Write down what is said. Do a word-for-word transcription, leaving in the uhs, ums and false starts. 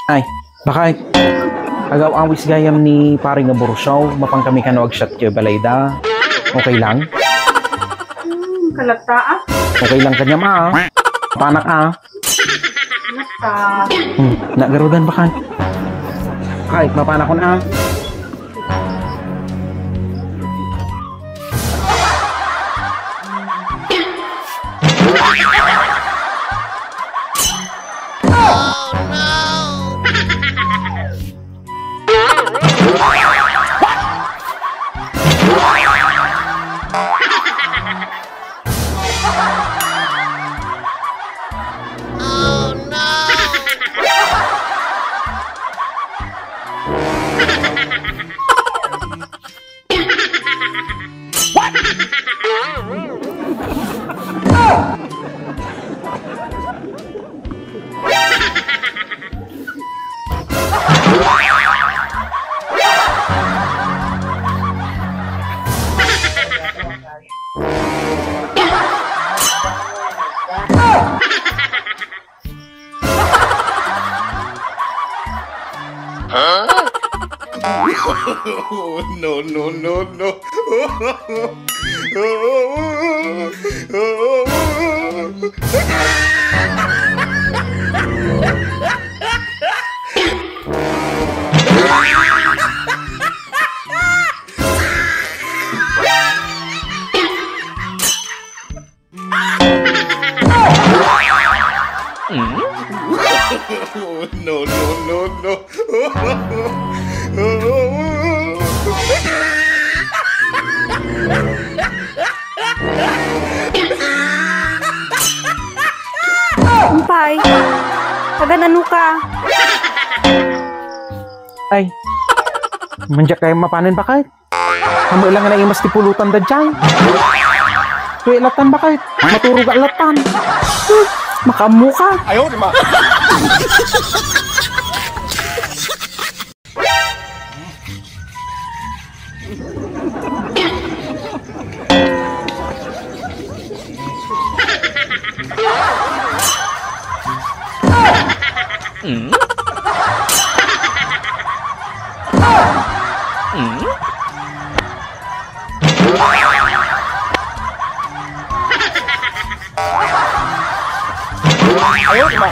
Ay, bakit? Agaw-awis gayam ni pare nga bursaw, mapan kami kano agshot iti balayda. Okay lang? Hmm, kalatta, ah. Okay lang kaniam, ah. Panak, ah. Kalatta. Hmm, nagarudan bakit? Ay, mapanakon, ah. No, no, no, no. No, no, no, no. Umpay, agan-ano ka? Ay, mandiak kayam mapanen, bakit? Amo lang nga naimas ti pulutan daydiay. Tuwi latan, bakit? Maturog latan. Hmm, makaammo ka. Ayaw, di ma. Ayaw, di ma.